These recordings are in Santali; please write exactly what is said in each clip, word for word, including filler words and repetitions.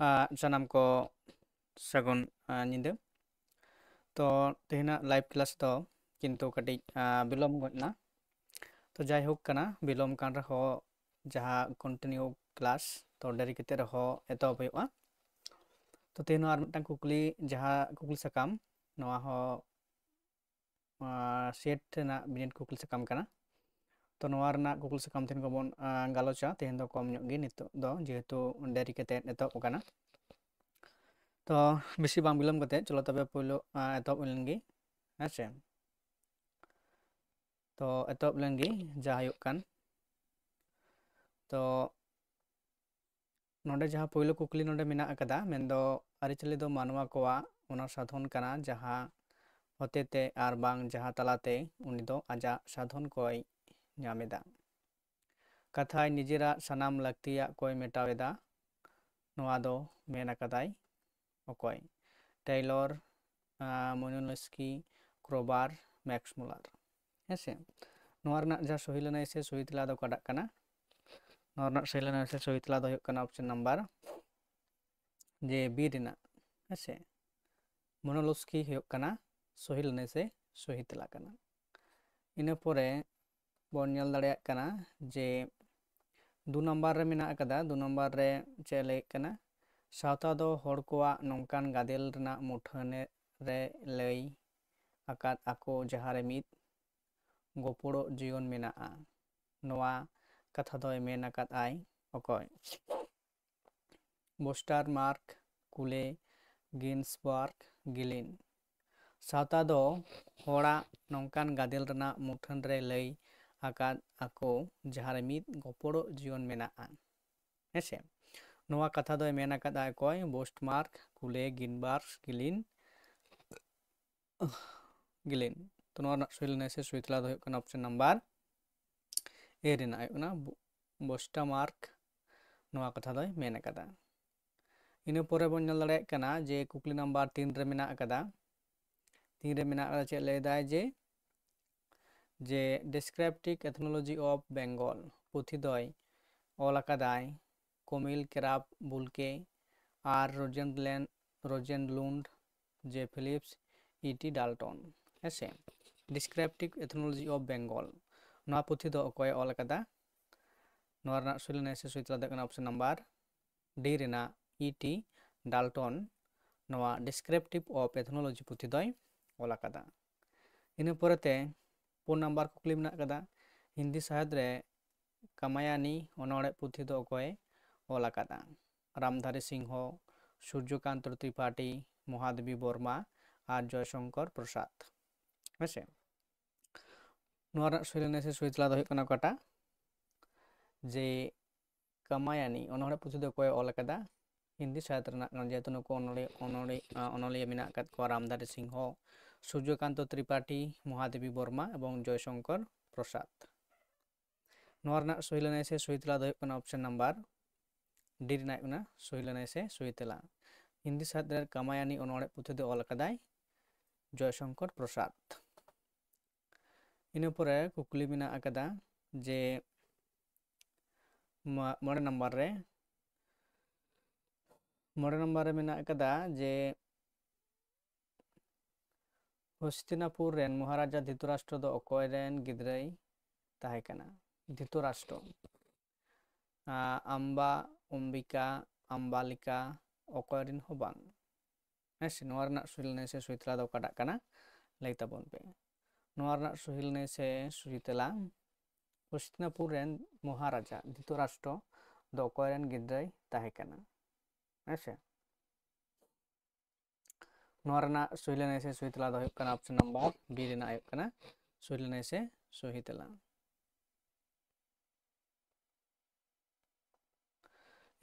ᱟᱨ ᱥᱟᱱᱟᱢ ᱠᱚ ᱥᱟᱹᱜᱩᱱ, ᱟᱨ, ᱧᱤᱫᱟᱹ᱾ ᱛᱚ ᱛᱮᱦᱮᱧᱟᱜ live class ᱫᱚ ᱠᱤᱱᱛᱩ ᱠᱟᱹᱴᱤᱡ, ᱟᱨ, ᱵᱤᱞᱚᱢ ᱜᱚᱫ ᱮᱱᱟ᱾ ᱛᱚ ᱡᱟᱭᱦᱳᱠ ᱠᱟᱱᱟ, ᱵᱤᱞᱚᱢ ᱠᱟᱱ ᱨᱮᱦᱚᱸ ᱡᱟᱦᱟᱸ continue class ᱛᱚ ᱰᱮᱨᱤ ᱠᱟᱛᱮ ᱨᱮᱦᱚᱸ ᱮᱛᱚᱦᱚᱵ ᱦᱩᱭᱩᱜᱼᱟ᱾ ᱛᱚ ᱛᱮᱦᱮᱧ ᱦᱚᱸ ᱟᱨ ᱢᱤᱫᱴᱟᱝ ᱠᱩᱠᱞᱤ, ᱡᱟᱦᱟᱸ ᱠᱩᱠᱞᱤ ᱥᱟᱠᱟᱢ, ᱱᱚᱣᱟ ᱦᱚᱸ ᱟᱨ, set ᱨᱮᱱᱟᱜ ᱵᱤᱱᱤᱰ ᱠᱩᱠᱞᱤ ᱥᱟᱠᱟᱢ ᱠᱟᱱᱟ᱾ ᱛᱚ ᱱᱚᱣᱟ ᱨᱮᱱᱟᱜ ᱠᱩᱠᱞᱤ ᱥᱟᱠᱟᱢ ᱛᱮᱦᱮᱧ ᱠᱚᱵᱚᱱ, ᱟᱨ, ᱜᱟᱞᱚᱪᱟ᱾ ᱛᱮᱦᱮᱧ ᱫᱚ ᱠᱚᱢ ᱧᱚᱜ ᱜᱮ ᱱᱤᱛᱚᱜ ᱫᱚ, ᱡᱮᱦᱮᱛᱩ ᱰᱮᱨᱤ ᱠᱟᱛᱮ ᱮᱛᱚᱦᱚᱵ ᱟᱠᱟᱱᱟ᱾ ᱛᱚ ᱵᱮᱥᱤ ᱵᱟᱝ ᱵᱤᱞᱚᱢ ᱠᱟᱛᱮ ᱪᱚᱞᱚ ᱛᱚᱵᱮ ᱯᱳᱭᱞᱳ, ᱟᱨ, ᱮᱛᱚᱦᱚᱵ ᱞᱮᱱ ᱜᱮ, ᱦᱮᱸ ᱥᱮ᱾ ᱛᱚ ᱮᱛᱚᱦᱚᱵ ᱞᱮᱱ ᱜᱮ, ᱡᱟ ᱦᱩᱭᱩᱜ ᱠᱟᱱ᱾ ᱛᱚ ᱱᱚᱰᱮ ᱡᱟᱦᱟᱸ ᱯᱳᱭᱞᱳ ᱠᱩᱠᱞᱤ ᱱᱚᱰᱮ ᱢᱮᱱᱟᱜ ᱟᱠᱟᱫᱟ, ᱢᱮᱱᱫᱚ ᱟᱹᱨᱤᱪᱟᱹᱞᱤ ᱫᱚ ᱢᱟᱱᱣᱟ ᱠᱚᱣᱟᱜ ᱚᱱᱟ ᱥᱟᱫᱷᱚᱱ ᱠᱟᱱᱟ, ᱡᱟᱦᱟᱸ ᱦᱚᱛᱮᱛᱮ ᱟᱨ ᱵᱟᱝ ᱡᱟᱦᱟᱸ ᱛᱟᱞᱟᱛᱮ ᱩᱱᱤ ᱫᱚ ᱟᱡᱟᱜ ᱥᱟᱫᱷᱚᱱ ᱠᱚᱭ ᱧᱟᱢ ᱮᱫᱟ᱾ ᱠᱟᱛᱷᱟᱭ ᱱᱤᱡᱮᱨᱟᱜ ᱥᱟᱱᱟᱢ ᱞᱟᱹᱠᱛᱤᱭᱟᱜ ᱠᱚᱭ ᱢᱮᱴᱟᱣ ᱮᱫᱟ, ᱱᱚᱣᱟ ᱫᱚ ᱢᱮᱱ ᱟᱠᱟᱫᱟᱭ ᱚᱠᱚᱭ? ᱴᱮᱭᱞᱚᱨ, ᱟᱸ, ᱢᱳᱱᱳᱞᱚᱥᱠᱤ, ᱠᱨᱳᱵᱟᱨ, ᱢᱮᱠᱥ ᱢᱩᱞᱟᱨ᱾ ᱦᱮᱸ ᱥᱮ? ᱱᱚᱣᱟ ᱨᱮᱱᱟᱜ ᱡᱟᱦᱟᱸ ᱥᱚᱦᱤ ᱞᱟᱹᱱᱟᱹᱭ ᱥᱮ ᱥᱚᱦᱤ ᱛᱮᱞᱟ ᱫᱚ ᱚᱠᱟᱴᱟᱜ ᱠᱟᱱᱟ? ᱱᱚᱣᱟ ᱨᱮᱱᱟᱜ ᱥᱚᱦᱤ ᱞᱟᱹᱱᱟᱹᱭ ᱥᱮ ᱥᱚᱦᱤ ᱛᱮᱞᱟ ᱫᱚ ᱦᱩᱭᱩᱜ ᱠᱟᱱᱟ option number ᱡᱮ B ᱨᱮᱱᱟᱜ, ᱦᱮᱸ ᱥᱮ? ᱢᱳᱱᱳᱞᱚᱥᱠᱤ ᱦᱩᱭᱩᱜ ᱠᱟᱱᱟ ᱥᱚᱦᱤ ᱞᱟᱹᱱᱟᱹᱭ ᱥᱮ ᱥᱚᱦᱤ ᱛᱮᱞᱟ ᱠᱟᱱᱟ᱾ ᱤᱱᱟᱹ ᱯᱚᱨᱮ ᱵᱚᱱ ᱧᱮᱞ ᱫᱟᱲᱮᱭᱟᱜ ᱠᱟᱱᱟ ᱡᱮ ᱫᱩ ᱱᱟᱢᱵᱟᱨ ᱨᱮ ᱢᱮᱱᱟᱜ ᱟᱠᱟᱫᱟ, ᱫᱩ ᱱᱟᱢᱵᱟᱨ ᱨᱮ ᱪᱮᱫ ᱞᱟᱹᱭᱮᱫ ᱠᱟᱱᱟ? ᱥᱟᱶᱛᱟ ᱫᱚ ᱦᱚᱲ ᱠᱚᱣᱟᱜ ᱱᱚᱝᱠᱟᱱ ᱜᱟᱫᱮᱞ ᱨᱮᱱᱟᱜ ᱢᱩᱴᱷᱟᱹᱱ ᱨᱮ ᱞᱟᱹᱭ ᱟᱠᱟᱫ ᱟᱠᱚ, ᱡᱟᱦᱟᱸ ᱨᱮ ᱢᱤᱫ ᱜᱚᱯᱚᱲᱚᱜ ᱡᱤᱭᱚᱱ ᱢᱮᱱᱟᱜᱼᱟ᱾ ᱱᱚᱣᱟ ᱠᱟᱛᱷᱟ ᱫᱚᱭ ᱢᱮᱱ ᱟᱠᱟᱫ ᱟᱭ ᱚᱠᱚᱭ? ᱵᱳᱥᱴᱟᱨ ᱢᱟᱨᱠ, ᱠᱩᱞᱮ, ᱜᱤᱱᱥᱵᱟᱨᱜ, ᱜᱤᱞᱤᱱ᱾ ᱥᱟᱶᱛᱟ ᱫᱚ ᱦᱚᱲᱟᱜ ᱱᱚᱝᱠᱟᱱ ᱜᱟᱫᱮᱞ ᱨᱮᱱᱟᱜ ᱢᱩᱴᱷᱟᱹᱱ ᱨᱮ ᱞᱟᱹᱭ ᱟᱠᱟᱫ ᱟᱠᱚ, ᱡᱟᱦᱟᱸ ᱨᱮ ᱢᱤᱫ ᱜᱚᱯᱚᱲᱚᱜ ᱡᱤᱭᱚᱱ ᱢᱮᱱᱟᱜᱼᱟ᱾ ᱦᱮᱸᱥᱮ? ᱱᱚᱣᱟ ᱠᱟᱛᱷᱟ ᱫᱚᱭ ᱢᱮᱱ ᱟᱠᱟᱫᱼᱟ ᱚᱠᱚᱭ? ᱵᱳᱥᱴᱢᱟᱨᱠ, ᱠᱩᱞᱮ, ᱜᱤᱱᱵᱟᱨᱜ, ᱜᱤᱞᱤᱱ, ᱜᱤᱞᱤᱱ᱾ ᱛᱚ ᱱᱚᱣᱟ ᱨᱮᱱᱟᱜ ᱥᱚᱦᱤ ᱞᱮᱱᱟᱭ ᱥᱮ ᱥᱚᱦᱤ ᱛᱮᱞᱟ ᱫᱚ ᱦᱩᱭᱩᱜ ᱠᱟᱱᱟ ᱚᱯᱥᱮᱱ ᱱᱟᱢᱵᱟᱨ ᱮ ᱨᱮᱱᱟᱜ ᱦᱩᱭᱩᱜ ᱠᱟᱱᱟ ᱵᱳᱥᱴᱟᱢᱟᱨᱠ, ᱱᱚᱣᱟ ᱠᱟᱛᱷᱟ ᱫᱚᱭ ᱢᱮᱱ ᱟᱠᱟᱫᱟ᱾ ᱤᱱᱟᱹ ᱯᱚᱨᱮ ᱵᱚᱱ ᱧᱮᱞ ᱫᱟᱲᱮᱭᱟᱜ ᱠᱟᱱᱟ ᱡᱮ ᱠᱩᱠᱞᱤ ᱱᱟᱢᱵᱟᱨ ᱛᱤᱱ ᱨᱮ ᱢᱮᱱᱟᱜ ᱟᱠᱟᱫᱟ᱾ ᱛᱤᱱ ᱨᱮ ᱢᱮᱱᱟᱜ ᱟᱠᱟᱫᱟ, ᱪᱮᱫ ᱞᱟᱹᱭ ᱫᱟᱭ ᱡᱮ, ᱡᱮ Descriptive Ethnology of Bengal ᱯᱩᱛᱷᱤ ᱫᱚᱭ ᱚᱞ ᱟᱠᱟᱫᱟᱭ ᱠᱚᱢᱤᱞ ᱠᱮᱨᱟᱯ ᱵᱩᱞᱠᱮ ᱟᱨ ᱨᱳᱡᱮᱱ ᱞᱮᱱ-, ᱨᱳᱡᱮᱱ ᱞᱩᱱᱰ ᱡᱮ ᱯᱷᱤᱞᱤᱯᱥ ᱤ ᱴᱤ ᱰᱟᱞᱴᱚᱱ᱾ ᱦᱮᱸ ᱥᱮ, Descriptive Ethnology of Bengal, ᱱᱚᱣᱟ ᱯᱩᱛᱷᱤ ᱫᱚ ᱚᱠᱚᱭᱮ ᱚᱞ ᱟᱠᱟᱫᱟ? ᱱᱚᱣᱟ ᱨᱮᱱᱟᱜ ᱥᱚᱦᱤ ᱞᱮᱱᱟᱭ ᱥᱮ ᱥᱚᱦᱤ ᱛᱮᱞᱟ ᱫᱚ ᱦᱩᱭᱩᱜ ᱠᱟᱱᱟ ᱚᱯᱥᱮᱱ ᱱᱟᱢᱵᱟᱨ ᱰᱤ ᱨᱮᱱᱟᱜ ᱤ ᱴᱤ ᱰᱟᱞᱴᱚᱱ ᱱᱚᱣᱟ Descriptive of Ethnology ᱯᱩᱛᱷᱤ ᱫᱚᱭ ᱚᱞ ᱟᱠᱟᱫᱟ᱾ ᱤᱱᱟᱹ ᱯᱚᱨᱮᱛᱮ ᱯᱩᱱ ᱱᱟᱢᱵᱟᱨ ᱠᱩᱠᱞᱤ ᱢᱮᱱᱟᱜ ᱟᱠᱟᱫᱟ, ᱦᱤᱱᱫᱤ ᱥᱟᱦᱮᱫ ᱨᱮ ᱠᱟᱢᱟᱭᱟᱱᱤ ᱚᱱᱚᱬᱦᱮ ᱯᱩᱛᱷᱤ ᱫᱚ ᱚᱠᱚᱭᱮ ᱚᱞ ᱟᱠᱟᱫᱟ? ᱨᱟᱢᱫᱷᱟᱨᱤ ᱥᱤᱝᱦᱚ, ᱥᱩᱨᱡᱚᱠᱟᱱᱛ ᱛᱨᱤᱯᱟᱴᱷᱤ, ᱢᱚᱦᱟᱫᱮᱵᱤ ᱵᱚᱨᱢᱟ ᱟᱨ ᱡᱚᱭᱥᱚᱝᱠᱚᱨ ᱯᱨᱚᱥᱟᱫᱽ᱾ ᱦᱮᱸᱥᱮ, ᱱᱚᱣᱟ ᱨᱮᱱᱟᱜ ᱥᱚᱦᱤ ᱞᱮᱱᱟᱭ ᱥᱮ ᱥᱚᱦᱤ ᱛᱮᱞᱟ ᱫᱚ ᱦᱩᱭᱩᱜ ᱠᱟᱱᱟ ᱚᱠᱟᱴᱟᱜ? ᱡᱮ ᱠᱟᱢᱟᱭᱟᱱᱤ ᱚᱱᱚᱬᱦᱮ ᱯᱩᱛᱷᱤ ᱫᱚ ᱚᱠᱚᱭᱮ ᱚᱞ ᱟᱠᱟᱫᱟ? ᱦᱤᱱᱫᱤ ᱥᱟᱦᱮᱫ ᱨᱮᱱᱟᱜ ᱠᱟᱱᱟ, ᱡᱮᱦᱮᱛᱩ ᱱᱩᱠᱩ ᱚᱱᱚᱬᱦᱮ, ᱚᱱᱚᱬᱦᱮ, ᱟᱸ, ᱚᱱᱚᱞᱤᱭᱟᱹ ᱢᱮᱱᱟᱜ ᱟᱠᱟᱫ ᱠᱚᱣᱟ ᱨᱟᱢᱫᱷᱟᱨᱤ ᱥᱤᱝᱦᱚ, ᱥᱩᱨᱡᱚᱠᱟᱱᱛᱚ ᱛᱨᱤᱯᱟᱴᱷᱤ, ᱢᱚᱦᱟᱫᱮᱵᱤ ᱵᱚᱨᱢᱟ ᱮᱵᱚᱝ ᱡᱚᱭᱥᱚᱝᱠᱚᱨ ᱯᱨᱚᱥᱟᱫᱽ᱾ ᱱᱚᱣᱟ ᱨᱮᱱᱟᱜ ᱥᱚᱦᱤ ᱞᱮᱱᱟᱭ ᱥᱮ ᱥᱚᱦᱤ ᱛᱮᱞᱟ ᱫᱚ ᱦᱩᱭᱩᱜ ᱠᱟᱱᱟ ᱚᱯᱥᱮᱱ ᱱᱟᱢᱵᱟᱨ ᱰᱤ ᱨᱮᱱᱟᱜ ᱦᱩᱭᱩᱜ ᱠᱟᱱᱟ ᱥᱚᱦᱤ ᱞᱮᱱᱟᱭ ᱥᱮ ᱥᱚᱦᱤ ᱛᱮᱞᱟ᱾ ᱦᱤᱱᱫᱤ ᱥᱟᱦᱮᱫ ᱨᱮ ᱠᱟᱢᱟᱭᱟᱱᱤ ᱚᱱᱚᱬᱦᱮ ᱯᱩᱛᱷᱤ ᱫᱚ ᱚᱞ ᱟᱠᱟᱫᱟᱭ ᱡᱚᱭᱥᱚᱝᱠᱚᱨ ᱯᱨᱚᱥᱟᱫᱽ᱾ ᱤᱱᱟᱹ ᱯᱚᱨᱮ ᱠᱩᱠᱞᱤ ᱢᱮᱱᱟᱜ ᱟᱠᱟᱫᱟ ᱡᱮ ᱢᱚ-, ᱢᱚᱬᱮ ᱱᱟᱢᱵᱟᱨ ᱨᱮ, ᱢᱚᱬᱮ ᱱᱟᱢᱵᱟᱨ ᱨᱮ ᱢᱮᱱᱟᱜ ᱟᱠᱟᱫᱟ ᱡᱮ ᱦᱚᱥᱛᱤᱱᱟᱯᱩᱨ ᱨᱮᱱ ᱢᱚᱦᱟᱨᱟᱡᱟ ᱫᱷᱤᱛᱚᱨᱟᱥᱴᱨᱚ ᱫᱚ ᱚᱠᱚᱭ ᱨᱮᱱ ᱜᱤᱫᱽᱨᱟᱹᱭ ᱛᱟᱦᱮᱸ ᱠᱟᱱᱟ? ᱫᱷᱤᱛᱚᱨᱟᱥᱴᱨᱚ, ᱟᱸ, ᱟᱢᱵᱟ, ᱚᱢᱵᱤᱠᱟ, ᱟᱢᱵᱟᱞᱤᱠᱟ, ᱚᱠᱚᱭ ᱨᱮᱱ ᱦᱚᱸ ᱵᱟᱝ᱾ ᱦᱮᱸ ᱥᱮ, ᱱᱚᱣᱟ ᱨᱮᱱᱟᱜ ᱥᱚᱦᱤ ᱞᱮᱱᱟᱭ ᱥᱮ ᱥᱚᱦᱤ ᱛᱮᱞᱟ ᱫᱚ ᱚᱠᱟᱴᱟᱜ ᱠᱟᱱᱟ? ᱞᱟᱹᱭ ᱛᱟᱵᱚᱱ ᱯᱮ᱾ ᱱᱚᱣᱟ ᱨᱮᱱᱟᱜ ᱥᱚᱦᱤ ᱞᱮᱱᱟᱭ ᱥᱮ ᱥᱚᱦᱤ ᱛᱮᱞᱟ, ᱦᱚᱥᱛᱤᱱᱟᱯᱩᱨ ᱨᱮᱱ ᱢᱚᱦᱟᱨᱟᱡᱟ ᱫᱷᱤᱛᱚᱨᱟᱥᱴᱨᱚ ᱫᱚ ᱚᱠᱚᱭ ᱨᱮᱱ ᱜᱤᱫᱽᱨᱟᱹᱭ ᱛᱟᱦᱮᱸ ᱠᱟᱱᱟ? ᱦᱮᱸ ᱥᱮ, ᱱᱚᱣᱟ ᱨᱮᱱᱟᱜ ᱥᱚᱦᱤ ᱞᱮᱱᱟᱭ ᱥᱮ ᱥᱚᱦᱤ ᱛᱮᱞᱟ ᱫᱚ ᱦᱩᱭᱩᱜ ᱠᱟᱱᱟ ᱚᱯᱥᱮᱱ ᱱᱟᱢᱵᱟᱨ ᱵᱤ ᱨᱮᱱᱟᱜ ᱦᱩᱭᱩᱜ ᱠᱟᱱᱟ ᱥᱚᱦᱤ ᱞᱮᱱᱟᱭ ᱥᱮ ᱥᱚᱦᱤ ᱛᱮᱞᱟ᱾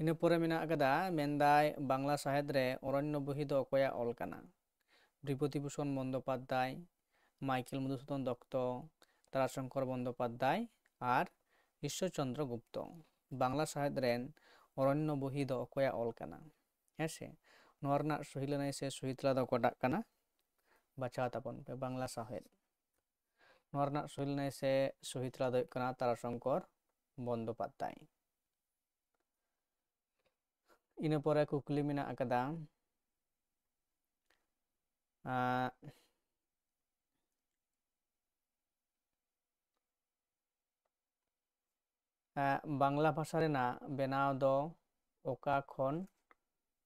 ᱤᱱᱟᱹ ᱯᱚᱨᱮ ᱢᱮᱱᱟᱜ ᱟᱠᱟᱫᱟ, ᱢᱮᱱᱫᱟᱭ ᱵᱟᱝᱞᱟ ᱥᱟᱦᱮᱫ ᱨᱮ ᱚᱨᱚᱱᱱᱚ ᱵᱚᱦᱤ ᱫᱚ ᱚᱠᱚᱭᱟᱜ ᱚᱞ ᱠᱟᱱᱟ? ᱵᱤᱵᱷᱩᱛᱤ ᱵᱷᱩᱥᱚᱱ ᱵᱚᱱᱫᱳᱯᱟᱫᱽᱫᱷᱟᱭ, ᱢᱟᱭᱠᱮᱞ ᱢᱚᱫᱷᱩᱥᱩᱫᱚᱱ ᱫᱚᱛᱛᱚ, ᱛᱟᱨᱟᱥᱚᱝᱠᱚᱨ ᱵᱚᱱᱫᱳᱯᱟᱫᱽᱫᱷᱟᱭ ᱟᱨ ᱤᱥᱥᱚᱨ ᱪᱚᱱᱫᱨᱚ ᱜᱩᱯᱛᱚ᱾ ᱵᱟᱝᱞᱟ ᱥᱟᱶᱦᱮᱫ ᱨᱮᱱ ᱚᱨᱚᱱᱱᱚ ᱵᱚᱦᱤ ᱫᱚ ᱚᱠᱚᱭᱟᱜ ᱚᱞ ᱠᱟᱱᱟ? ᱦᱮᱸ ᱥᱮ, ᱱᱚᱣᱟ ᱨᱮᱱᱟᱜ ᱥᱚᱦᱤ ᱞᱟᱹᱱᱟᱹᱭ ᱥᱮ ᱥᱚᱦᱤ ᱛᱮᱞᱟ ᱫᱚ ᱚᱠᱟᱴᱟᱜ ᱠᱟᱱᱟ? ᱵᱟᱪᱷᱟᱣ ᱛᱟᱵᱚᱱ ᱯᱮ, ᱵᱟᱝᱞᱟ ᱥᱟᱶᱦᱮᱫ᱾ ᱱᱚᱣᱟ ᱨᱮᱱᱟᱜ ᱥᱚᱦᱤ ᱞᱟᱹᱱᱟᱹᱭ ᱥᱮ ᱥᱚᱦᱤ ᱛᱮᱞᱟ ᱫᱚ ᱦᱩᱭᱩᱜ ᱠᱟᱱᱟ ᱛᱟᱨᱟᱥᱚᱝᱠᱚᱨ ᱵᱚᱱᱫᱳᱯᱟᱫᱽᱫᱷᱟᱭ᱾ ᱤᱱᱟᱹ ᱯᱚᱨᱮ ᱠᱩᱠᱞᱤ ᱢᱮᱱᱟᱜ ᱟᱠᱟᱫᱟ, ᱟᱸ, ᱟᱸ, ᱵᱟᱝᱞᱟ ᱵᱷᱟᱥᱟ ᱨᱮᱱᱟᱜ ᱵᱮᱱᱟᱣ ᱫᱚ ᱚᱠᱟ ᱠᱷᱚᱱ,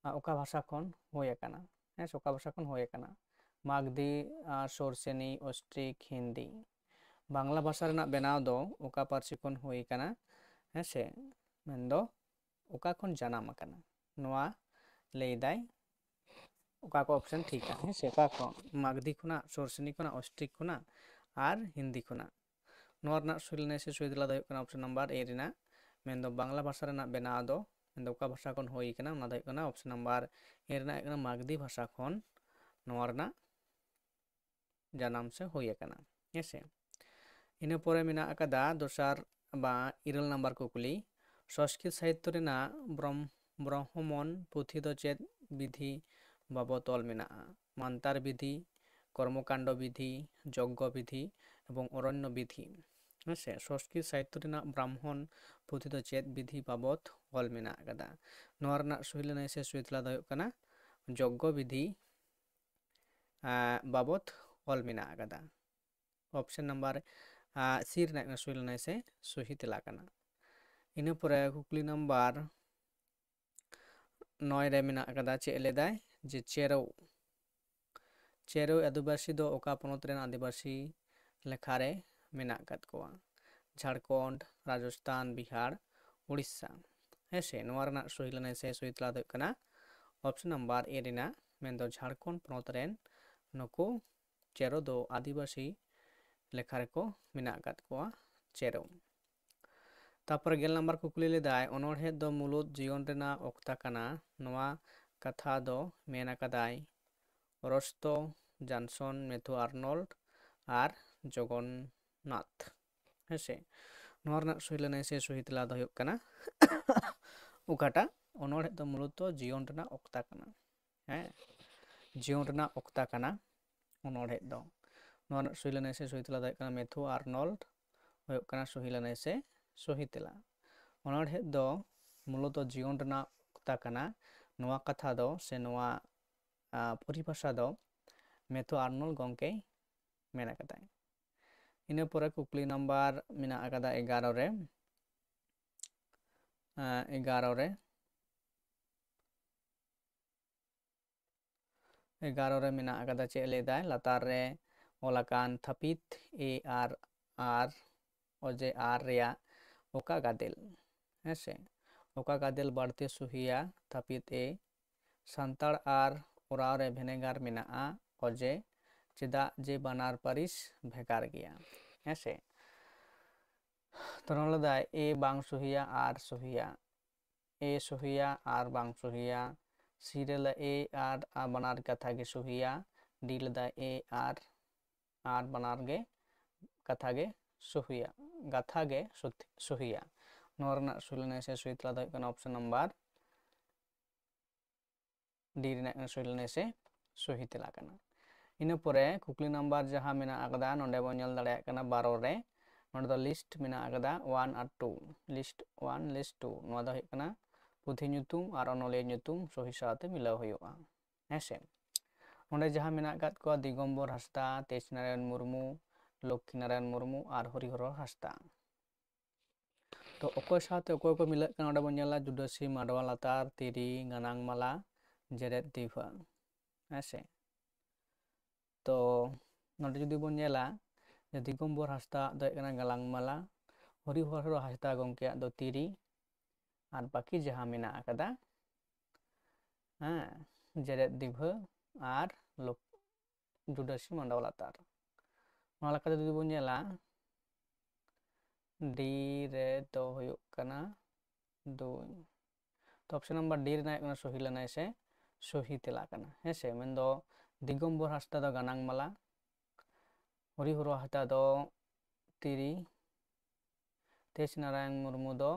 ᱟᱸ, ᱚᱠᱟ ᱵᱷᱟᱥᱟ ᱠᱷᱚᱱ ᱦᱩᱭ ᱟᱠᱟᱱᱟ? ᱦᱮᱸ ᱥᱮ, ᱚᱠᱟ ᱵᱷᱟᱥᱟ ᱠᱷᱚᱱ ᱦᱩᱭ ᱟᱠᱟᱱᱟ? ᱢᱟᱜᱽᱫᱷᱤ, ᱟᱸ, ᱥᱳᱨᱥᱮᱱᱤ, ᱚᱥᱴᱨᱤᱠ, ᱦᱤᱱᱫᱤ᱾ ᱵᱟᱝᱞᱟ ᱵᱷᱟᱥᱟ ᱨᱮᱱᱟᱜ ᱵᱮᱱᱟᱣ ᱫᱚ ᱚᱠᱟ ᱯᱟᱹᱨᱥᱤ ᱠᱷᱚᱱ ᱦᱩᱭ ᱟᱠᱟᱱᱟ? ᱦᱮᱸ ᱥᱮ, ᱢᱮᱱᱫᱚ ᱚᱠᱟ ᱠᱷᱚᱱ ᱡᱟᱱᱟᱢ ᱟᱠᱟᱱᱟ? ᱱᱚᱣᱟ ᱞᱟᱹᱭ ᱫᱟᱭ ᱚᱠᱟ ᱠᱚ ᱚᱯᱥᱮᱱ ᱴᱷᱤᱠᱟ, ᱦᱮᱸ ᱥᱮ, ᱚᱠᱟ ᱠᱷᱚᱱ? ᱢᱟᱜᱽᱫᱷᱤ ᱠᱷᱚᱱᱟᱜ, ᱥᱳᱨᱥᱮᱱᱤ ᱠᱷᱚᱱᱟᱜ, ᱚᱥᱴᱨᱤᱠ ᱠᱷᱚᱱᱟᱜ ᱟᱨ ᱦᱤᱱᱫᱤ ᱠᱷᱚᱱᱟᱜ᱾ ᱱᱚᱣᱟ ᱨᱮᱱᱟᱜ ᱥᱚᱦᱤ ᱞᱟᱹᱱᱟᱹᱭ ᱥᱮ ᱥᱚᱦᱤ ᱛᱮᱞᱟ ᱫᱚ ᱦᱩᱭᱩᱜ ᱠᱟᱱᱟ ᱚᱯᱥᱮᱱ ᱱᱟᱢᱵᱟᱨ ᱮ ᱨᱮᱱᱟᱜ, ᱢᱮᱱᱫᱚ ᱵᱟᱝᱞᱟ ᱵᱷᱟᱥᱟ ᱨᱮᱱᱟᱜ ᱵᱮᱱᱟᱣ ᱫᱚ, ᱢᱮᱱᱫᱚ ᱚᱠᱟ ᱵᱷᱟᱥᱟ ᱠᱷᱚᱱ ᱦᱩᱭ ᱟᱠᱟᱱᱟ, ᱚᱱᱟ ᱫᱚ ᱦᱩᱭᱩᱜ ᱠᱟᱱᱟ ᱚᱯᱥᱮᱱ ᱱᱟᱢᱵᱟᱨ ᱮ ᱨᱮᱱᱟᱜ ᱦᱩᱭᱩᱜ ᱠᱟᱱᱟ ᱢᱟᱜᱽᱫᱷᱤ ᱵᱷᱟᱥᱟ ᱠᱷᱚᱱ ᱱᱚᱣᱟ ᱨᱮᱱᱟᱜ ᱡᱟᱱᱟᱢ ᱥᱮ ᱦᱩᱭ ᱟᱠᱟᱱᱟ᱾ ᱦᱮᱸ ᱥᱮ, ᱤᱱᱟᱹ ᱯᱚᱨᱮ ᱢᱮᱱᱟᱜ ᱟᱠᱟᱫᱟ ᱫᱚᱥᱟᱨ ᱵᱟ ᱤᱨᱟᱹᱞ ᱱᱟᱢᱵᱟᱨ ᱠᱩᱠᱞᱤ, ᱥᱚᱝᱥᱠᱨᱤᱛ ᱥᱟᱦᱤᱛᱛᱚ ᱨᱮᱱᱟᱜ ᱵᱨᱚᱦᱢ-, ᱵᱨᱚᱦᱢᱚᱱ ᱯᱩᱛᱷᱤ ᱫᱚ ᱪᱮᱫ ᱵᱤᱫᱷᱤ ᱵᱟᱵᱚᱛ ᱚᱞ ᱢᱮᱱᱟᱜᱼᱟ? ᱢᱟᱱᱛᱟᱨ ᱵᱤᱫᱷᱤ, ᱠᱚᱨᱢᱚᱠᱟᱱᱰᱚ ᱵᱤᱫᱷᱤ, ᱡᱚᱜᱽᱜᱚ ᱵᱤᱫᱷᱤ ᱮᱵᱚᱝ ᱚᱨᱚᱱᱱᱚ ᱵᱤᱫᱷᱤ᱾ ᱦᱮᱸ ᱥᱮ, ᱥᱚᱝᱥᱠᱨᱤᱛ ᱥᱟᱦᱤᱛᱛᱚ ᱨᱮᱱᱟᱜ ᱵᱨᱟᱦᱢᱚᱱ ᱯᱩᱛᱷᱤ ᱫᱚ ᱪᱮᱫ ᱵᱤᱫᱷᱤ ᱵᱟᱵᱚᱛ ᱚᱞ ᱢᱮᱱᱟᱜ ᱟᱠᱟᱫᱟ? ᱱᱚᱣᱟ ᱨᱮᱱᱟᱜ ᱥᱚᱦᱤ ᱞᱟᱹᱱᱟᱹᱭ ᱥᱮ ᱥᱚᱦᱤ ᱛᱮᱞᱟ ᱫᱚ ᱦᱩᱭᱩᱜ ᱠᱟᱱᱟ ᱡᱚᱜᱽᱜᱚ ᱵᱤᱫᱷᱤ, ᱟᱸ, ᱵᱟᱵᱚᱛ ᱚᱞ ᱢᱮᱱᱟᱜ ᱟᱠᱟᱫᱟ᱾ ᱚᱯᱥᱮᱱ ᱱᱟᱢᱵᱟᱨ, ᱟᱸ, ᱥᱤ ᱨᱮᱱᱟᱜ ᱥᱚᱦᱤ ᱞᱟᱹᱱᱟᱹᱭ ᱥᱮ ᱥᱚᱦᱤ ᱛᱮᱞᱟ ᱠᱟᱱᱟ᱾ ᱤᱱᱟᱹ ᱯᱚᱨᱮ ᱠᱩᱠᱞᱤ ᱱᱟᱢᱵᱟᱨ ᱱᱚᱭ ᱨᱮ ᱢᱮᱱᱟᱜ ᱟᱠᱟᱫᱟ, ᱪᱮᱫ ᱞᱟᱹᱭᱫᱟᱭ ᱡᱮ ᱪᱮᱨᱳ, ᱪᱮᱨᱳ ᱟᱹᱫᱤᱵᱟᱹᱥᱤ ᱫᱚ ᱚᱠᱟ ᱯᱚᱱᱚᱛ ᱨᱮᱱ ᱟᱹᱫᱤᱵᱟᱹᱥᱤ ᱞᱮᱠᱷᱟ ᱨᱮ ᱢᱮᱱᱟᱜ ᱟᱠᱟᱫ ᱠᱚᱣᱟ? ᱡᱷᱟᱲᱠᱷᱚᱸᱰ, ᱨᱟᱡᱚᱥᱛᱷᱟᱱ, ᱵᱤᱦᱟᱨ, ᱩᱲᱤᱥᱥᱟ᱾ ᱦᱮᱸ ᱥᱮ, ᱱᱚᱣᱟ ᱨᱮᱱᱟᱜ ᱥᱚᱦᱤ ᱞᱟᱹᱱᱟᱹᱭ ᱥᱮ ᱥᱚᱦᱤ ᱛᱮᱞᱟ ᱫᱚ ᱦᱩᱭᱩᱜ ᱠᱟᱱᱟ ᱚᱯᱥᱮᱱ ᱱᱟᱢᱵᱟᱨ ᱮ ᱨᱮᱱᱟᱜ, ᱢᱮᱱᱫᱚ ᱡᱷᱟᱲᱠᱷᱚᱸᱰ ᱯᱚᱱᱚᱛ ᱨᱮᱱ ᱱᱩᱠᱩ ᱪᱮᱨᱳ ᱫᱚ ᱟᱹᱫᱤᱵᱟᱹᱥᱤ ᱞᱮᱠᱷᱟ ᱨᱮᱠᱚ ᱢᱮᱱᱟᱜ ᱟᱠᱟᱫ ᱠᱚᱣᱟ, ᱪᱮᱨᱳ᱾ ᱛᱟᱯᱚᱨ ᱜᱮᱞ ᱱᱟᱢᱵᱟᱨ ᱠᱩᱠᱞᱤ ᱞᱮᱫᱟᱭ, ᱚᱱᱚᱬᱦᱮ ᱫᱚ ᱢᱩᱞᱩᱫ ᱡᱤᱭᱚᱱ ᱨᱮᱱᱟᱜ ᱚᱠᱛᱟ ᱠᱟᱱᱟ, ᱱᱚᱣᱟ ᱠᱟᱛᱷᱟ ᱫᱚ ᱢᱮᱱ ᱟᱠᱟᱫᱟᱭ ᱨᱚᱥᱛᱚ, ᱡᱟᱱᱥᱚᱱ, ᱢᱮᱛᱷᱩ ᱟᱨᱱᱚᱞᱰ, ᱟᱨ ᱡᱚᱜᱚᱱᱱᱟᱛᱷ᱾ ᱦᱮᱸᱥᱮ, ᱱᱚᱣᱟ ᱨᱮᱱᱟᱜ ᱥᱚᱦᱤ ᱞᱟᱹᱱᱟᱹᱭ ᱥᱮ ᱥᱚᱦᱤ ᱛᱮᱞᱟ ᱫᱚ ᱦᱩᱭᱩᱜ ᱠᱟᱱᱟ ᱚᱠᱟᱴᱟᱜ ᱚᱱᱚᱬᱦᱮ ᱫᱚ ᱢᱩᱞᱚᱛᱚ ᱡᱤᱭᱚᱱ ᱨᱮᱱᱟᱜ ᱚᱠᱛᱟ ᱠᱟᱱᱟ᱾ ᱦᱮᱸ, ᱡᱤᱭᱚᱱ ᱨᱮᱱᱟᱜ ᱚᱠᱛᱟ ᱠᱟᱱᱟ ᱚᱱᱚᱬᱦᱮ ᱫᱚ᱾ ᱱᱚᱣᱟ ᱨᱮᱱᱟᱜ ᱥᱚᱦᱤ ᱞᱟᱹᱱᱟᱹᱭ ᱥᱮ ᱥᱚᱦᱤ ᱛᱮᱞᱟ ᱫᱚ ᱦᱩᱭᱩᱜ ᱠᱟᱱᱟ ᱢᱮᱛᱷᱩ ᱟᱨᱱᱚᱞᱰ ᱦᱩᱭᱩᱜ ᱠᱟᱱᱟ ᱥᱚᱦᱤ ᱞᱟᱹᱱᱟᱹᱭ ᱥᱮ ᱥᱚᱦᱤ ᱛᱮᱞᱟ᱾ ᱚᱱᱚᱬᱦᱮ ᱫᱚ ᱢᱩᱞᱚᱛᱚ ᱡᱤᱭᱚᱱ ᱨᱮᱱᱟᱜ ᱚᱠᱛᱟ ᱠᱟᱱᱟ᱾ ᱱᱚᱣᱟ ᱠᱟᱛᱷᱟ ᱫᱚ ᱥᱮ ᱱᱚᱣᱟ, ᱟ, ᱯᱚᱨᱤᱵᱷᱟᱥᱟ ᱫᱚ ᱢᱮᱛᱷᱩ ᱟᱨᱱᱚᱞᱰ ᱜᱚᱢᱠᱮᱭ ᱢᱮᱱ ᱟᱠᱟᱫᱟᱭ᱾ ᱤᱱᱟᱹ ᱯᱚᱨᱮ ᱠᱩᱠᱞᱤ ᱱᱟᱢᱵᱟᱨ ᱢᱮᱱᱟᱜ ᱟᱠᱟᱫᱟ ᱮᱜᱟᱨᱚ ᱨᱮ, ᱟ, ᱮᱜᱟᱨᱚ ᱨᱮ, ᱮᱜᱟᱨᱚ ᱨᱮ ᱢᱮᱱᱟᱜ ᱟᱠᱟᱫᱟ, ᱪᱮᱫ ᱞᱟᱹᱭ ᱫᱟᱭ? ᱞᱟᱛᱟᱨ ᱨᱮ ᱚᱞ ᱟᱠᱟᱱ ᱛᱷᱟᱹᱯᱤᱛ ᱮ ᱟᱨ ᱟᱨ ᱚᱡᱮ ᱟᱨ ᱨᱮᱭᱟᱜ ᱚᱠᱟ ᱜᱟᱫᱮᱞ, ᱦᱮᱸ ᱥᱮ, ᱚᱠᱟ ᱜᱟᱫᱮᱞ ᱵᱟᱹᱲᱛᱤ ᱥᱩᱦᱤᱭᱟ? ᱛᱷᱟᱹᱯᱤᱛ ᱮ, ᱥᱟᱱᱛᱟᱲ ᱟᱨ ᱳᱨᱟᱣ ᱨᱮ ᱵᱷᱮᱱᱮᱜᱟᱨ ᱢᱮᱱᱟᱜᱼᱟ᱾ ᱚᱡᱮ, ᱪᱮᱫᱟᱜ ᱡᱮ ᱵᱟᱱᱟᱨ ᱯᱟᱹᱨᱤᱥ ᱵᱷᱮᱜᱟᱨ ᱜᱮᱭᱟ, ᱦᱮᱸ ᱥᱮ᱾ ᱛᱚ ᱱᱚᱰᱮ ᱞᱟᱹᱭ ᱫᱟᱭ ᱮ ᱵᱟᱝ ᱥᱩᱦᱤᱭᱟ ᱟᱨ ᱥᱩᱦᱤᱭᱟ, ᱮ ᱥᱩᱦᱤᱭᱟ ᱟᱨ ᱵᱟᱝ ᱥᱩᱦᱤᱭᱟ, ᱥᱤ ᱨᱮ ᱞᱟᱹᱭ ᱮ ᱟᱨ, ᱟᱨ ᱵᱟᱱᱟᱨ ᱠᱟᱛᱷᱟ ᱜᱮ ᱥᱩᱦᱤᱭᱟ, ᱰᱤ ᱞᱟᱹᱭ ᱫᱟᱭ ᱮ ᱟᱨ, ᱟᱨ ᱵᱟᱱᱟᱨ ᱜᱮ ᱠᱟᱛᱷᱟ ᱜᱮ ᱥᱩᱦᱤᱭᱟ, ᱜᱟᱛᱷᱟ ᱜᱮ ᱥᱩᱛ-, ᱥᱩᱦᱤᱭᱟ᱾ ᱱᱚᱣᱟ ᱨᱮᱱᱟᱜ ᱥᱚᱦᱤ ᱞᱟᱹᱱᱟᱹᱭ ᱥᱮ ᱥᱚᱦᱤ ᱛᱮᱞᱟ ᱫᱚ ᱦᱩᱭᱩᱜ ᱠᱟᱱᱟ ᱚᱯᱥᱚᱱ ᱱᱟᱢᱵᱟᱨ ᱰᱤ ᱨᱮᱱᱟᱜ ᱥᱚᱦᱤ ᱞᱟᱹᱱᱟᱹᱭ ᱥᱮ ᱥᱚᱦᱤ ᱛᱮᱞᱟ ᱠᱟᱱᱟ᱾ ᱤᱱᱟᱹ ᱯᱚᱨᱮ ᱠᱩᱠᱞᱤ ᱱᱟᱢᱵᱟᱨ ᱡᱟᱦᱟᱸ ᱢᱮᱱᱟᱜ ᱟᱠᱟᱫᱟ, ᱱᱚᱰᱮ ᱵᱚᱱ ᱧᱮᱞ ᱫᱟᱲᱮᱭᱟᱜ ᱠᱟᱱᱟ ᱵᱟᱨᱚ ᱨᱮ, ᱱᱚᱰᱮ ᱫᱚ ᱞᱤᱥᱴ ᱢᱮᱱᱟᱜ ᱟᱠᱟᱫᱟ ᱚᱣᱟᱱ ᱟᱨ two, list one, list two. ᱱᱚᱣᱟ ᱫᱚ ᱦᱩᱭᱩᱜ ᱠᱟᱱᱟ ᱯᱩᱛᱷᱤ ᱧᱩᱛᱩᱢ ᱟᱨ ᱚᱱᱚᱞᱤᱭᱟᱹ ᱧᱩᱛᱩᱢ ᱥᱚᱦᱤ ᱥᱟᱶᱛᱮ ᱢᱤᱞᱟᱹᱣ ᱦᱩᱭᱩᱜᱼᱟ, ᱦᱮᱸ ᱥᱮ᱾ ᱱᱚᱰᱮ ᱡᱟᱦᱟᱸ ᱢᱮᱱᱟᱜ ᱟᱠᱟᱫ ᱠᱚᱣᱟ ᱫᱤᱜᱚᱢᱵᱚᱨ ᱦᱟᱸᱥᱫᱟ, ᱛᱮᱡᱽ ᱱᱟᱨᱟᱭᱚᱱ ᱢᱩᱨᱢᱩ, ᱞᱚᱠᱠᱷᱤ ᱱᱟᱨᱟᱭᱚᱱ ᱢᱩᱨᱢᱩ ᱟᱨ ᱦᱚᱨᱤᱦᱚᱨ ᱦᱟᱸᱥᱫᱟ᱾ ᱛᱚ ᱚᱠᱚᱭ ᱥᱟᱶᱛᱮ ᱚᱠᱚᱭ ᱠᱚ ᱢᱤᱞᱟᱹᱜ ᱠᱟᱱᱟ, ᱚᱸᱰᱮ ᱵᱚᱱ ᱧᱮᱞᱟ ᱡᱩᱰᱟᱹᱥᱤ, ᱢᱟᱰᱣᱟ ᱞᱟᱛᱟᱨ, ᱛᱤᱨᱤ, ᱜᱟᱱᱟᱝ ᱢᱟᱞᱟ, ᱡᱮᱨᱮᱫ ᱫᱤᱣᱦᱟᱹ, ᱦᱮᱸ ᱥᱮ᱾ ᱛᱚ ᱱᱚᱰᱮ ᱡᱩᱫᱤ ᱵᱚᱱ ᱧᱮᱞᱟ, ᱡᱮ ᱫᱤᱜᱚᱢᱵᱚᱨ ᱦᱟᱸᱥᱫᱟᱣᱟᱜ ᱫᱚ ᱦᱩᱭᱩᱜ ᱠᱟᱱᱟ ᱜᱟᱞᱟᱝ ᱢᱟᱞᱟ, ᱦᱚᱨᱤᱦᱚᱨ ᱦᱟᱸᱥᱫᱟ ᱜᱚᱢᱠᱮᱭᱟᱜ ᱫᱚ ᱛᱤᱨᱤ, ᱟᱨ ᱵᱟᱹᱠᱤ ᱡᱟᱦᱟᱸ ᱢᱮᱱᱟᱜ ᱟᱠᱟᱫᱟ, ᱦᱮᱸ, ᱡᱮᱨᱮᱫ ᱫᱤᱣᱦᱟᱹ ᱟᱨ ᱞᱳᱠ-, ᱡᱩᱰᱟᱹᱥᱤ ᱢᱟᱰᱣᱟ ᱞᱟᱛᱟᱨ᱾ ᱱᱚᱣᱟ ᱞᱮᱠᱟᱛᱮ ᱡᱩᱫᱤ ᱵᱚᱱ ᱧᱮᱞᱟ, ᱰᱤ ᱨᱮ ᱫᱚ ᱦᱩᱭᱩᱜ ᱠᱟᱱᱟ ᱫᱩᱭ᱾ ᱛᱚ ᱚᱯᱥᱚᱱ ᱱᱟᱢᱵᱟᱨ ᱰᱤ ᱨᱮᱱᱟᱜ ᱦᱩᱭᱩᱜ ᱠᱟᱱᱟ ᱥᱚᱦᱤ ᱞᱟᱹᱱᱟᱹᱭ ᱥᱮ ᱥᱚᱦᱤ ᱛᱮᱞᱟ ᱠᱟᱱᱟ, ᱦᱮᱸ ᱥᱮ᱾ ᱢᱮᱱᱫᱚ ᱫᱤᱜᱚᱢᱵᱚᱨ ᱦᱟᱸᱥᱫᱟ ᱫᱚ ᱜᱟᱱᱟᱝ ᱢᱟᱞᱟ, ᱦᱚᱨᱤᱦᱚᱨ ᱦᱟᱸᱥᱫᱟ ᱫᱚ ᱛᱤᱨᱤ᱾ ᱛᱮᱡᱽ ᱱᱟᱨᱟᱭᱚᱱ ᱢᱩᱨᱢᱩ ᱫᱚ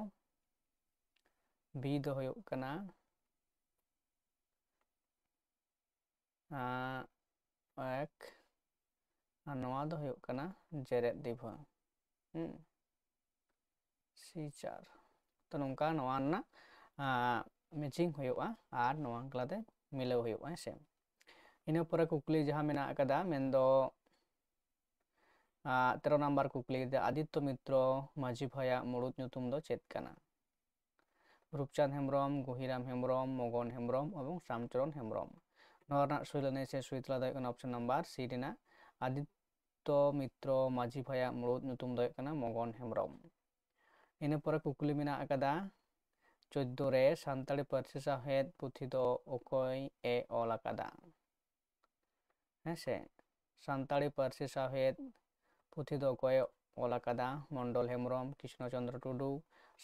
ᱵᱤ ᱫᱚ ᱦᱩᱭᱩᱜ ᱠᱟᱱᱟ ᱮᱠ, ᱟᱨ ᱱᱚᱣᱟ ᱫᱚ ᱦᱩᱭᱩᱜ ᱠᱟᱱᱟ ᱡᱮᱨᱮᱫ ᱫᱤᱵᱷᱟ᱾ ᱦᱩᱸ, ᱥᱤ ᱪᱟᱨ᱾ ᱛᱚ ᱱᱚᱝᱠᱟ ᱱᱚᱣᱟ ᱨᱮᱱᱟᱜ ᱢᱮᱪᱤᱝ ᱦᱩᱭᱩᱜᱼᱟ ᱟᱨ ᱱᱚᱣᱟ ᱛᱟᱞᱟᱛᱮ ᱢᱤᱞᱟᱹᱣ ᱦᱩᱭᱩᱜᱼᱟ, ᱦᱮᱸ ᱥᱮ᱾ ᱤᱱᱟᱹ ᱯᱚᱨᱮ ᱠᱩᱠᱞᱤ ᱡᱟᱦᱟᱸ ᱢᱮᱱᱟᱜ ᱟᱠᱟᱫᱟ, ᱢᱮᱱᱫᱚ ᱛᱮᱨᱚ ᱱᱟᱢᱵᱟᱨ ᱠᱩᱠᱞᱤ ᱨᱮ, ᱟᱫᱤᱛᱛᱚ ᱢᱤᱛᱨᱚ ᱢᱟᱹᱡᱷᱤ ᱵᱷᱟᱭᱟᱜ ᱢᱩᱲᱩᱫ ᱧᱩᱛᱩᱢ ᱫᱚ ᱪᱮᱫ ᱠᱟᱱᱟ? ᱨᱩᱯᱪᱟᱸᱫᱽ ᱦᱮᱢᱵᱨᱚᱢ, ᱜᱩᱦᱤᱨᱟᱢ ᱦᱮᱢᱵᱨᱚᱢ, ᱢᱚᱜᱚᱱ ᱦᱮᱢᱵᱨᱚᱢ ᱮᱵᱚᱝ ᱥᱟᱢᱪᱚᱨᱚᱱ ᱦᱮᱢᱵᱨᱚᱢ᱾ ᱱᱚᱣᱟ ᱨᱮᱱᱟᱜ ᱥᱩᱭ ᱞᱟᱹᱱᱟᱹᱭ ᱥᱮ ᱥᱩᱭ ᱛᱮᱞᱟ ᱫᱚ ᱦᱩᱭᱩᱜ ᱠᱟᱱᱟ ᱚᱯᱥᱚᱱ ᱱᱟᱢᱵᱟᱨ ᱥᱤ ᱨᱮᱱᱟᱜ ᱟᱫᱤᱛᱛᱚ ᱢᱤᱛᱨᱚ ᱢᱟᱹᱡᱷᱤ ᱵᱷᱟᱭᱟᱜ ᱢᱩᱲᱩᱫ ᱧᱩᱛᱩᱢ ᱫᱚ ᱦᱩᱭᱩᱜ ᱠᱟᱱᱟ ᱢᱚᱜᱚᱱ ᱦᱮᱢᱵᱨᱚᱢ᱾ ᱤᱱᱟᱹ ᱯᱚᱨᱮ ᱠᱩᱠᱞᱤ ᱢᱮᱱᱟᱜ ᱟᱠᱟᱫᱟ, ᱪᱳᱫᱽᱫᱳ ᱨᱮ ᱥᱟᱱᱛᱟᱲᱤ ᱯᱟᱹᱨᱥᱤ ᱥᱟᱶᱦᱮᱫ ᱯᱩᱛᱷᱤ ᱫᱚ ᱚᱠᱚᱭ ᱮ ᱚᱞ ᱟᱠᱟᱫᱟ? ᱦᱮᱸ ᱥᱮ, ᱥᱟᱱᱛᱟᱲᱤ ᱯᱟᱹᱨᱥᱤ ᱥᱟᱶᱦᱮᱫ ᱯᱩᱛᱷᱤ ᱫᱚ ᱚᱠᱚᱭᱮ ᱚᱞ ᱟᱠᱟᱫᱟ? ᱢᱚᱱᱰᱚᱞ ᱦᱮᱢᱵᱨᱚᱢ, ᱠᱨᱤᱥᱱᱚ ᱪᱚᱸᱫᱽᱨᱚ ᱴᱩᱰᱩ,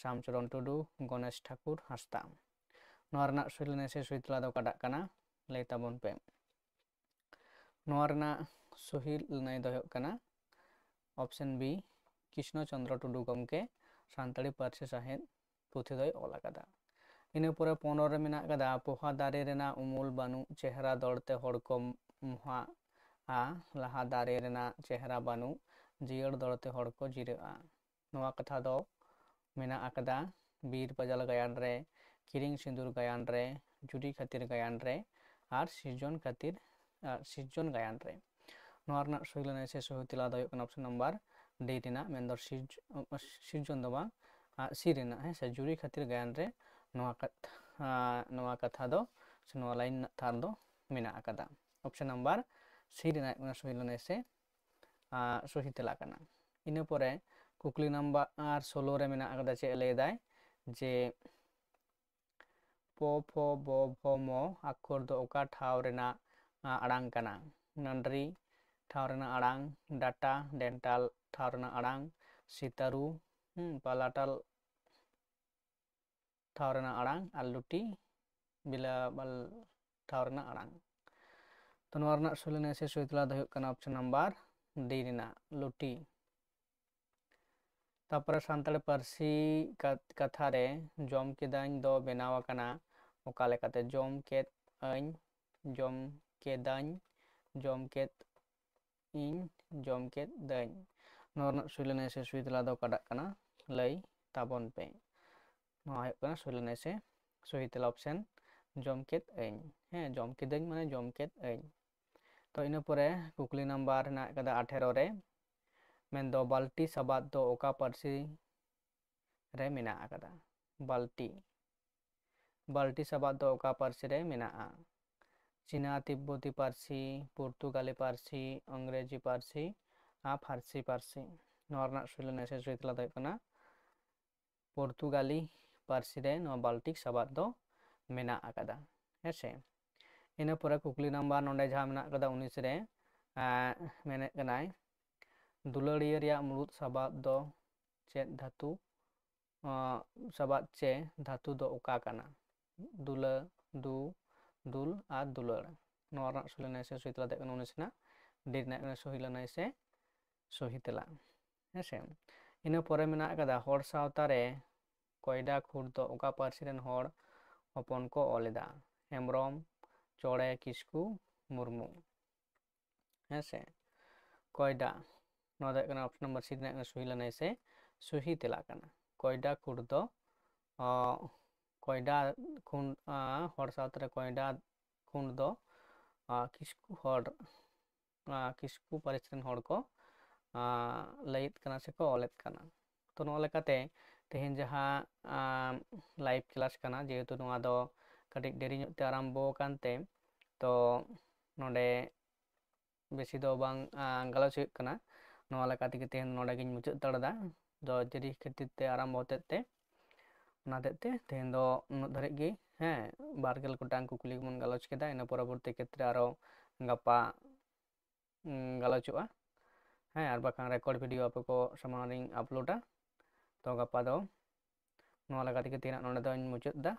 ᱥᱟᱢᱪᱚᱨᱚᱱ ᱴᱩᱰᱩ, ᱜᱚᱱᱮᱥ ᱴᱷᱟᱠᱩᱨ ᱦᱟᱸᱥᱫᱟ᱾ ᱱᱚᱣᱟ ᱨᱮᱱᱟᱜ ᱥᱩᱭ ᱞᱟᱹᱱᱟᱹᱭ ᱥᱮ ᱥᱩᱭ ᱛᱮᱞᱟ ᱫᱚ ᱚᱠᱟᱴᱟᱜ ᱠᱟᱱᱟ? ᱞᱟᱹᱭ ᱛᱟᱵᱚᱱ ᱯᱮ᱾ ᱱᱚᱣᱟ ᱨᱮᱱᱟᱜ ᱥᱩᱦᱤ ᱞᱟᱹᱱᱟᱹᱭ ᱫᱚ ᱦᱩᱭᱩᱜ ᱠᱟᱱᱟ ᱚᱯᱥᱮᱱ ᱵᱤ, ᱠᱨᱤᱥᱱᱚ ᱪᱚᱸᱫᱽᱨᱚ ᱴᱩᱰᱩ ᱜᱚᱢᱠᱮ ᱥᱟᱱᱛᱟᱲᱤ ᱯᱟᱹᱨᱥᱤ ᱥᱟᱶᱦᱮᱫ ᱯᱩᱛᱷᱤ ᱫᱚᱭ ᱚᱞ ᱟᱠᱟᱫᱟ᱾ ᱤᱱᱟᱹ ᱯᱚᱨᱮ ᱯᱚᱱᱨᱚ ᱨᱮ ᱢᱮᱱᱟᱜ ᱟᱠᱟᱫᱟ, ᱯᱚᱦᱟ ᱫᱟᱨᱮ ᱨᱮᱱᱟᱜ ᱩᱢᱩᱞ ᱵᱟᱹᱱᱩᱜ ᱪᱮᱦᱨᱟ ᱫᱚᱲ ᱛᱮ ᱦᱚᱲ ᱠᱚ ᱢᱚᱦᱟᱜᱼᱟ, ᱞᱟᱦᱟ ᱫᱟᱨᱮ ᱨᱮᱱᱟᱜ ᱪᱮᱦᱨᱟ ᱵᱟᱹᱱᱩᱜ ᱡᱤᱭᱟᱹᱲ ᱫᱚᱲ ᱛᱮ ᱦᱚᱲ ᱠᱚ ᱡᱤᱨᱟᱹᱜᱼᱟ᱾ ᱱᱚᱣᱟ ᱠᱟᱛᱷᱟ ᱫᱚ ᱢᱮᱱᱟᱜ ᱟᱠᱟᱫᱟ ᱵᱤᱨ ᱯᱟᱡᱟᱞ ᱜᱟᱭᱟᱱ ᱨᱮ, ᱠᱤᱨᱤᱧ ᱥᱤᱸᱫᱩᱨ ᱜᱟᱭᱟᱱ ᱨᱮ, ᱡᱩᱨᱤ ᱠᱷᱟᱹᱛᱤᱨ ᱜᱟᱭᱟᱱ ᱨᱮ, ᱟᱨ ᱥᱤᱨᱡᱚᱱ ᱠᱷᱟᱹᱛᱤᱨ, ᱟᱨ ᱥᱤᱨᱡᱚᱱ ᱜᱟᱭᱟᱱ ᱨᱮ᱾ ᱱᱚᱣᱟ ᱨᱮᱱᱟᱜ ᱥᱩᱭ ᱞᱟᱹᱱᱟᱹᱭ ᱥᱮ ᱥᱩᱦᱤ ᱛᱮᱞᱟ ᱫᱚ ᱦᱩᱭᱩᱜ ᱠᱟᱱᱟ ᱚᱯᱥᱚᱱ ᱱᱟᱢᱵᱟᱨ ᱰᱤ ᱨᱮᱱᱟᱜ, ᱢᱮᱱᱫᱚ ᱥᱤᱨᱡ-, ᱥᱤᱨᱡᱚᱱ ᱫᱚ ᱵᱟᱝ, ᱟᱨ ᱥᱤ ᱨᱮᱱᱟᱜ, ᱦᱮᱸ ᱥᱮ, ᱡᱩᱨᱤ ᱠᱷᱟᱹᱛᱤᱨ ᱜᱟᱭᱟᱱ ᱨᱮ ᱱᱚᱣᱟ ᱠᱟᱛᱷᱟ, ᱟᱨ ᱱᱚᱣᱟ ᱠᱟᱛᱷᱟ ᱫᱚ ᱥᱮ ᱱᱚᱣᱟ ᱞᱟᱭᱤᱱ ᱨᱮᱱᱟᱜ ᱛᱷᱟᱨ ᱫᱚ ᱢᱮᱱᱟᱜ ᱟᱠᱟᱫᱟ᱾ ᱚᱯᱥᱚᱱ ᱱᱟᱢᱵᱟᱨ ᱥᱤ ᱨᱮᱱᱟᱜ ᱦᱩᱭᱩᱜ ᱠᱟᱱᱟ ᱥᱩᱭ ᱞᱟᱹᱱᱟᱹᱭ ᱥᱮ, ᱟᱨ ᱥᱩᱦᱤ ᱛᱮᱞᱟ ᱠᱟᱱᱟ᱾ ᱤᱱᱟᱹ ᱯᱚᱨᱮ ᱠᱩᱠᱞᱤ ᱱᱟᱢᱵᱟᱨ ᱥᱳᱞᱳ ᱨᱮ ᱢᱮᱱᱟᱜ ᱟᱠᱟᱫᱟ, ᱪᱮᱫ ᱞᱟᱹᱭ ᱫᱟᱭ ᱡᱮ ᱯᱚ ᱯᱷᱚ ᱵᱚ ᱵᱷᱚ ᱢᱚ ᱟᱠᱷᱚᱨ ᱫᱚ ᱚᱠᱟ ᱴᱷᱟᱶ ᱨᱮᱱᱟᱜ, ᱟ, ᱟᱲᱟᱝ ᱠᱟᱱᱟ? ᱱᱟᱱᱰᱨᱤ ᱴᱷᱟᱶ ᱨᱮᱱᱟᱜ ᱟᱲᱟᱝ, ᱰᱟᱴᱟ, ᱰᱮᱱᱴᱟᱞ ᱴᱷᱟᱶ ᱨᱮᱱᱟᱜ ᱟᱲᱟᱝ, ᱥᱤᱛᱟᱨᱩ, ᱦᱩᱸ, ᱯᱟᱞᱟᱴᱟᱞ ᱴᱷᱟᱶ ᱨᱮᱱᱟᱜ ᱟᱲᱟᱝ, ᱟᱨ ᱞᱩᱴᱤ ᱵᱤᱞᱟᱵᱟᱞ ᱴᱷᱟᱶ ᱨᱮᱱᱟᱜ ᱟᱲᱟᱝ᱾ ᱛᱚ ᱱᱚᱣᱟ ᱨᱮᱱᱟᱜ ᱥᱩᱭ ᱞᱟᱹᱱᱟᱹᱭ ᱥᱮ ᱥᱩᱭ ᱛᱮᱞᱟ ᱫᱚ ᱦᱩᱭᱩᱜ ᱠᱟᱱᱟ ᱚᱯᱥᱚᱱ ᱱᱟᱢᱵᱟᱨ ᱰᱤ ᱨᱮᱱᱟᱜ ᱞᱩᱴᱤ᱾ ᱛᱟᱨᱯᱚᱨᱮ ᱥᱟᱱᱛᱟᱲᱤ ᱯᱟᱹᱨᱥᱤ ᱠᱟ- ᱠᱟᱛᱷᱟ ᱨᱮ ᱡᱚᱢ ᱠᱮᱫᱟᱹᱧ ᱫᱚ ᱵᱮᱱᱟᱣ ᱟᱠᱟᱱᱟ ᱚᱠᱟ ᱞᱮᱠᱟᱛᱮ? ᱡᱚᱢ ᱠᱮᱫ ᱟᱹᱧ, ᱡᱚᱢ ᱠᱮᱫᱟᱹᱧ, ᱡᱚᱢ ᱠᱮᱫ ᱤᱧ, ᱡᱚᱢ ᱠᱮᱫ ᱫᱟᱹᱧ᱾ ᱱᱚᱣᱟ ᱨᱮᱱᱟᱜ ᱥᱩᱭ ᱞᱟᱹᱱᱟᱹᱭ ᱥᱮ ᱥᱩᱭ ᱛᱮᱞᱟ ᱫᱚ ᱚᱠᱟᱴᱟᱜ ᱠᱟᱱᱟ? ᱞᱟᱹᱭ ᱛᱟᱵᱚᱱ ᱯᱮ᱾ ᱱᱚᱣᱟ ᱦᱩᱭᱩᱜ ᱠᱟᱱᱟ ᱥᱩᱭ ᱞᱟᱹᱱᱟᱹᱭ ᱥᱮ ᱥᱩᱭ ᱛᱮᱞᱟ ᱚᱯᱥᱮᱱ, ᱡᱚᱢ ᱠᱮᱫ ᱟᱹᱧ᱾ ᱦᱮᱸ, ᱡᱚᱢ ᱠᱮᱫᱟᱹᱧ ᱢᱟᱱᱮ ᱡᱚᱢ ᱠᱮᱫ ᱟᱹᱧ᱾ ᱛᱚ ᱤᱱᱟᱹ ᱯᱚᱨᱮ ᱠᱩᱠᱞᱤ ᱱᱟᱢᱵᱟᱨ ᱦᱮᱱᱟᱜ ᱟᱠᱟᱫᱟ ᱟᱴᱷᱮᱨᱚ ᱨᱮ, ᱢᱮᱱᱫᱚ ᱵᱟᱞᱴᱤ ᱥᱟᱵᱟᱫ ᱫᱚ ᱚᱠᱟ ᱯᱟᱹᱨᱥᱤ ᱨᱮ ᱢᱮᱱᱟᱜ ᱟᱠᱟᱫᱟ? ᱵᱟᱞᱴᱤ, ᱵᱟᱞᱴᱤ ᱥᱟᱵᱟᱫ ᱫᱚ ᱚᱠᱟ ᱯᱟᱹᱨᱥᱤ ᱨᱮ ᱢᱮᱱᱟᱜᱼᱟ? ᱪᱤᱱᱟ ᱛᱤᱵᱵᱚᱛᱤ ᱯᱟᱹᱨᱥᱤ, ᱯᱩᱨᱛᱩᱜᱟᱞᱤ ᱯᱟᱹᱨᱥᱤ, ᱤᱝᱨᱮᱡᱤ ᱯᱟᱹᱨᱥᱤ ᱟᱨ ᱯᱷᱟᱨᱥᱤ ᱯᱟᱹᱨᱥᱤ᱾ ᱱᱚᱣᱟ ᱨᱮᱱᱟᱜ ᱥᱩᱭ ᱞᱟᱹᱱᱟᱹᱭ ᱥᱮ ᱥᱩᱭ ᱛᱮᱞᱟ ᱫᱚ ᱦᱩᱭᱩᱜ ᱠᱟᱱᱟ ᱯᱚᱨᱛᱩᱜᱟᱞᱤ ᱯᱟᱹᱨᱥᱤ ᱨᱮ ᱱᱚᱣᱟ ᱵᱟᱞᱴᱤᱠ ᱥᱟᱵᱟᱫ ᱫᱚ ᱢᱮᱱᱟᱜ ᱟᱠᱟᱫᱟ᱾ ᱦᱮᱸ ᱥᱮ? ᱤᱱᱟᱹ ᱯᱚᱨᱮ ᱠᱩᱠᱞᱤ ᱱᱟᱢᱵᱟᱨ ᱱᱚᱰᱮ ᱡᱟᱦᱟᱸ ᱢᱮᱱᱟᱜ ᱟᱠᱟᱫᱟ ᱩᱱᱤᱥ ᱨᱮ, ᱮᱸ, ᱢᱮᱱᱮᱫ ᱠᱟᱱᱟᱭ, ᱫᱩᱞᱟᱹᱲᱤᱭᱟᱹ ᱨᱮᱭᱟᱜ ᱢᱩᱲᱩᱫ ᱥᱟᱵᱟᱫ ᱫᱚ ᱪᱮᱫ ᱫᱷᱟᱹᱛᱩ, ᱟᱸ, ᱥᱟᱵᱟᱫ ᱪᱮ ᱫᱷᱟᱹᱛᱩ ᱫᱚ ᱚᱠᱟ ᱠᱟᱱᱟ? ᱫᱩᱞᱟᱹ, ᱫᱩ, ᱫᱩᱞ ᱟᱨ ᱫᱩᱞᱟᱹᱲ᱾ ᱱᱚᱣᱟ ᱨᱮᱱᱟᱜ ᱥᱩᱭ ᱞᱟᱹᱱᱟᱹᱭ ᱥᱮ ᱥᱩᱭ ᱛᱮᱞᱟ ᱫᱚ ᱦᱩᱭᱩᱜ ᱠᱟᱱᱟ ᱩᱱᱤᱥ ᱨᱮᱱᱟᱜ ᱰᱤ ᱨᱮᱱᱟᱜ ᱥᱩᱭ ᱞᱟᱹᱱᱟᱹᱭ ᱥᱮ ᱥᱩᱦᱤ ᱛᱮᱞᱟ᱾ ᱦᱮᱸ ᱥᱮ? ᱤᱱᱟᱹ ᱯᱚᱨᱮ ᱢᱮᱱᱟᱜ ᱟᱠᱟᱫᱟ, ᱦᱚᱲ ᱥᱟᱶᱛᱟ ᱨᱮ ᱠᱚᱭᱰᱟ ᱠᱷᱩᱸᱴ ᱫᱚ ᱚᱠᱟ ᱯᱟᱹᱨᱥᱤ ᱨᱮᱱ ᱦᱚᱲ ᱦᱚᱯᱚᱱ ᱠᱚ ᱚᱞ ᱮᱫᱟ? ᱦᱮᱢᱵᱽᱨᱚᱢ, ᱪᱚᱬᱮ, ᱠᱤᱥᱠᱩ, ᱢᱩᱨᱢᱩ᱾ ᱦᱮᱸ ᱥᱮ? ᱠᱚᱭᱰᱟ, ᱱᱚᱣᱟ ᱫᱚ ᱦᱩᱭᱩᱜ ᱠᱟᱱᱟ ᱚᱯᱥᱚᱱ ᱱᱟᱢᱵᱟᱨ ᱥᱤ ᱨᱮᱱᱟᱜ ᱥᱩᱦᱤ ᱞᱟᱹᱱᱟᱹᱭ ᱥᱮ ᱥᱩᱦᱤ ᱛᱮᱞᱟ ᱠᱟᱱᱟ᱾ ᱠᱚᱭᱰᱟ ᱠᱷᱩᱸᱴ ᱫᱚ, ᱚ, ᱠᱚᱭᱰᱟ ᱠᱷᱩᱸᱴ, ᱟ, ᱦᱚᱲ ᱥᱟᱶᱛᱟ ᱨᱮ ᱠᱚᱭᱰᱟ ᱠᱷᱩᱸᱴ ᱫᱚ, ᱟ, ᱠᱤᱥᱠᱩ ᱦᱚᱲ, ᱟ, ᱠᱤᱥᱠᱩ ᱯᱟᱹᱨᱤᱥ ᱨᱮᱱ ᱦᱚᱲ ᱠᱚ, ᱟ, ᱞᱟᱹᱭᱮᱫ ᱠᱟᱱᱟ ᱥᱮᱠᱚ ᱚᱞᱮᱫ ᱠᱟᱱᱟ᱾ ᱛᱚ ᱱᱚᱣᱟ ᱞᱮᱠᱟᱛᱮ ᱛᱮᱦᱮᱧ ᱡᱟᱦᱟᱸ, ᱟ, ᱞᱟᱭᱤᱵᱷ ᱠᱞᱟᱥ ᱠᱟᱱᱟ, ᱡᱮᱦᱮᱛᱩ ᱱᱚᱣᱟ ᱫᱚ ᱠᱟᱹᱴᱤᱡ ᱫᱮᱨᱤ ᱧᱚᱜ ᱛᱮ ᱟᱨᱟᱢᱵᱚ ᱟᱠᱟᱱ ᱛᱮ, ᱛᱚ ᱱᱚᱰᱮ ᱵᱮᱥᱤ ᱫᱚ ᱵᱟᱝ, ᱟ, ᱜᱟᱞᱚᱪ ᱦᱩᱭᱩᱜ ᱠᱟᱱᱟ᱾ ᱱᱚᱣᱟ ᱞᱮᱠᱟ ᱛᱮᱜᱮ ᱛᱮᱦᱮᱧ ᱱᱚᱰᱮ ᱜᱤᱧ ᱢᱩᱪᱟᱹᱫ ᱦᱟᱛᱟᱲ ᱮᱫᱟ᱾ ᱫᱚ ᱫᱮᱨᱤ ᱠᱷᱟᱹᱛᱤᱨ ᱛᱮ ᱟᱨᱟᱢᱵᱚ ᱦᱚᱛᱮᱡ ᱛᱮ, ᱚᱱᱟ ᱦᱚᱛᱮᱡ ᱛᱮ ᱛᱮᱦᱮᱧ ᱫᱚ ᱩᱱᱟᱹᱜ ᱫᱷᱟᱹᱨᱤᱡ ᱜᱮ᱾ ᱦᱮᱸ, ᱵᱟᱨ ᱜᱮᱞ ᱜᱚᱴᱟᱝ ᱠᱩᱠᱞᱤ ᱜᱮᱵᱚᱱ ᱜᱟᱞᱚᱪ ᱠᱮᱫᱟ᱾ ᱤᱱᱟᱹ ᱯᱚᱨᱚᱵᱚᱨᱛᱤ ᱠᱷᱮᱛᱨᱮ ᱟᱨᱚ ᱜᱟᱯᱟ, ᱩᱸ, ᱜᱟᱞᱚᱪᱚᱜᱼᱟ᱾ ᱦᱮᱸ, ᱟᱨ ᱵᱟᱠᱷᱟᱱ ᱨᱮᱠᱚᱨᱰ ᱵᱷᱤᱰᱤᱭᱳ ᱟᱯᱮ ᱠᱚ ᱥᱟᱢᱟᱝ ᱨᱤᱧ ᱟᱯᱞᱳᱰᱟ᱾ ᱛᱚ ᱜᱟᱯᱟ ᱫᱚ ᱱᱚᱣᱟ ᱞᱮᱠᱟ ᱛᱮᱜᱮ ᱛᱮᱦᱮᱧᱟᱜ ᱱᱚᱰᱮ ᱫᱚᱧ ᱢᱩᱪᱟᱹᱫ ᱮᱫᱟ᱾